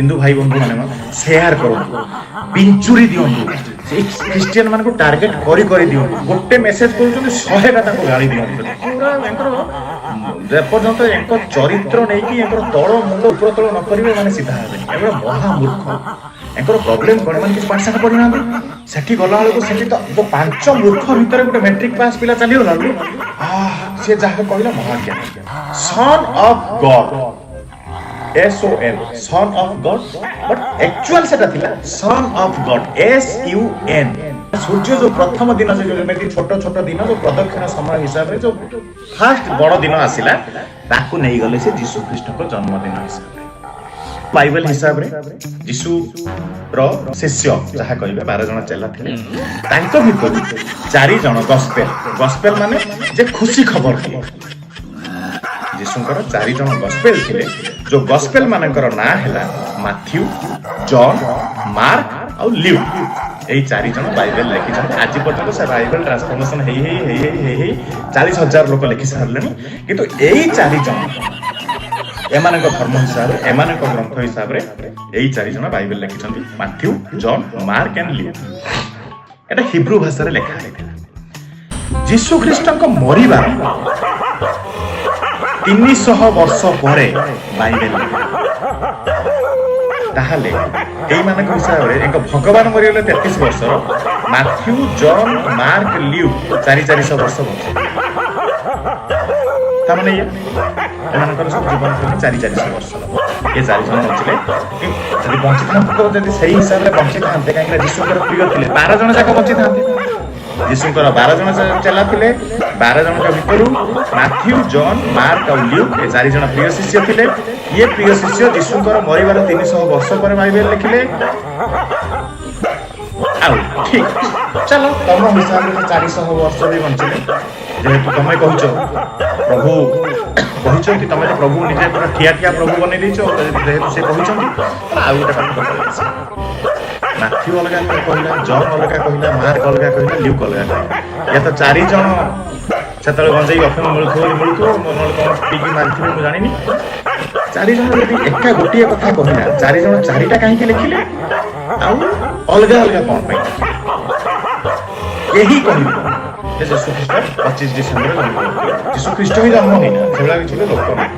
ହିନ୍ଦୁ ଭାଇ ବନ୍ଧୁ ମାନେ ସେୟାର କରନ୍ତୁ, ବିଞ୍ଚୁରି ଦିଅନ୍ତୁ, ସେଇ ଖ୍ରୀଷ୍ଟିଆନ ମାନଙ୍କୁ ଟାର୍ଗେଟ କରି କରି ଦିଅନ୍ତୁ। ଗୋଟେ ମେସେଜ କରୁଛନ୍ତି, 100ଟା ତାଙ୍କୁ ଗାଳି ଦିଅନ୍ତୁ ପୁରା। ୟାଙ୍କର ଯେପର୍ଯ୍ୟନ୍ତ ୟାଙ୍କ ଚରିତ୍ର ନେଇକି ୟାଙ୍କର ତଳ ମୁଣ୍ଡ ଉପର ତଳ ନ କରିବେ, ମାନେ ସିଧା ହେବେନି। ଏଗୁଡ଼ା ମହାମୂର୍ଖ। ୟାଙ୍କର ପ୍ରୋବ୍ଲେମ କଣ? ଏମାନେ କିଛି ପାଠ ସାଠ ପଢିନାହାନ୍ତି। ସେଠି ଗଲା ବେଳକୁ ସେଠି ତ ଯୋଉ ପାଞ୍ଚ ମୂର୍ଖ ଭିତରେ ଗୋଟେ ମେଟ୍ରିକ ପାସ୍ ପିଲା ଚାଲିଗଲା ବେଳକୁ, ସିଏ ଯାହା କହିଲା ମହାଜ୍ଞାନ। Son of God, SON, son of God, but actual ସେଟା ଥିଲା son of God, SUN। ସୂର୍ଯ୍ୟ ଯୋଉ ପ୍ରଥମ ଦିନ, ସେ ଯୋଉ ଯେମିତି ଛୋଟ ଛୋଟ ଦିନ, ଯୋଉ ପ୍ରଦକ୍ଷିଣ ସମୟ ହିସାବରେ ଯୋଉ ଫାଷ୍ଟ ବଡ ଦିନ ଆସିଲା, ତାକୁ ନେଇଗଲେ ସେ ଯୀଶୁ ଖ୍ରୀଷ୍ଟଙ୍କ ଜନ୍ମଦିନ ହିସାବରେ। ବାଇବେଲ ହିସାବରେ ଯୀଶୁ ର ଶିଷ୍ୟ ଯାହା କହିବେ 12 ଜଣ ଚେଲା ଥିଲେ। ତାଙ୍କ ଭିତରୁ ଚାରି ଜଣ ଗସ୍ପେଲ। ଗସ୍ପେଲ ମାନେ ଯେ ଖୁସି ଖବର ଦିଏ। ଯୀଶୁଙ୍କର ଚାରି ଜଣ ଗସ୍ପେଲ ଥିଲେ, ଯୋଉ ଗସ୍ପେଲ ମାନଙ୍କର ନାଁ ହେଲା ମାଥ୍ୟୁ, ଜନ୍, ମାର୍କ ଆଉ ଲ୍ୟୁକ୍। ଏଇ ଚାରି ଜଣ ବାଇବେଲ ଲେଖିଛନ୍ତି। ଆଜି ପର୍ଯ୍ୟନ୍ତ ସେ ବାଇବେଲ ଟ୍ରାନ୍ସଫର୍ମେସନ ହେଇ ହେଇ ହେଇ ହେଇ ହେଇ ହେଇ 40,000 ଲୋକ ଲେଖି ସାରିଲେଣି। କିନ୍ତୁ ଏଇ ଚାରି ଜଣ, ଏମାନଙ୍କ ଧର୍ମ ହିସାବରେ, ଏମାନଙ୍କ ଗ୍ରନ୍ଥ ହିସାବରେ ଏଇ ଚାରି ଜଣ ବାଇବେଲ ଲେଖିଛନ୍ତି, Matthew, John, mark and Luke. ଏଟା ହିବ୍ରୁ ଭାଷାରେ ଲେଖା ହେଇଥିଲା। ଯୀଶୁ ଖ୍ରୀଷ୍ଟଙ୍କ ମରିବାର 300 ବର୍ଷ ପରେ ବାଇବେଲ ଲେଖା। ତାହେଲେ ଏଇମାନଙ୍କ ହିସାବରେ ଏକ ଭଗବାନ ମରିଗଲେ 33 ବର୍ଷର, ମାଥ୍ୟୁ, ଜନ୍, ମାର୍କ, ଲ୍ୟୁକ୍ 400-400 ବର୍ଷ ବଞ୍ଚିଲେ। ତାମାନେ ଇଏ ଏମାନଙ୍କର ସବୁ ଜୀବନ କ୍ରମ 400-400 ବର୍ଷ। ଏ ଚାରି ଜଣ ବଞ୍ଚିଲେ। ଯଦି ବଞ୍ଚିଥାନ୍ତେ ତ, ଯଦି ସେଇ ହିସାବରେ ବଞ୍ଚିଥାନ୍ତେ, କାହିଁକିନା ଯୀଶୁଙ୍କର ପ୍ରିୟ ଥିଲେ, 12 ଜଣ ଯାକ ବଞ୍ଚିଥାନ୍ତେ। ଯୀଶୁଙ୍କର 12 ଜଣ ଚେଲା ଥିଲେ। 12 ଜଣଙ୍କ ଭିତରୁ ମାଥ୍ୟୁ, ଜନ୍, ମାର୍କ ଆଉ ଲ୍ୟୁକ୍ ଏ ଚାରି ଜଣ ପ୍ରିୟ ଶିଷ୍ୟ ଥିଲେ। ଇଏ ପ୍ରିୟ ଶିଷ୍ୟ ଯୀଶୁଙ୍କର ମରିବାର 300 ବର୍ଷ ପରେ ବାଇବେଲ ଲେଖିଲେ। ଆଉ ଠିକ ଅଛି, ଚାଲ, ତମ ହିସାବରେ ସେ 400 ବର୍ଷ ବି ବଞ୍ଚିଲେ। ଯେହେତୁ ତମେ କହୁଛ ପ୍ରଭୁ କହିଛନ୍ତି, ତମେ ତ ପ୍ରଭୁ ନିଜେ ପୁରା ଠିଆ ଠିଆ ପ୍ରଭୁ ବନେଇ ଦେଇଛ। ଯେହେତୁ ସେ କହିଛନ୍ତି, ତାହେଲେ ଆଉ ଗୋଟେ ପାଠ ପଳେଇ ଆସିବ। ମାଥ୍ୟୁ ଅଲଗା କହିଲା, ଜନ୍ ଅଲଗା କହିଲା, ମାର୍କ ଅଲଗା କହିଲା, ଲ୍ୟୁକ୍ ଅଲଗା କହିଲା। ୟା ତ ଚାରି ଜଣ ସେତେବେଳେ ଗଞ୍ଜେଇ ଅଫିମ ମିଳୁଥିବ ବୋଲି ମିଳୁଥିବ, ନହେଲେ କଣ ପିଇକି ମାରିଥିବେ ମୁଁ ଜାଣିନି। ଚାରି ଜଣ ଯଦି ଏକା ଗୋଟିଏ କଥା କହିଲା, ଚାରି ଜଣ ଚାରିଟା କାହିଁକି ଲେଖିଲେ ଆଉ ଅଲଗା ଅଲଗା କଣ ପାଇଁ ଲେଖିଲେ? କେହି କହିବେ ଯେ ଯୀଶୁ ଖ୍ରୀଷ୍ଟ 25 ଡିସେମ୍ବର ଜନ୍ମ ହେଇଥିଲେ? ଯୀଶୁ ଖ୍ରୀଷ୍ଟ ହିଁ ଜନ୍ମ ହେଇନାହାନ୍ତି, ସେଭଳିଆ କିଛି ଗୋଟେ ଲୋକ ନାହିଁ।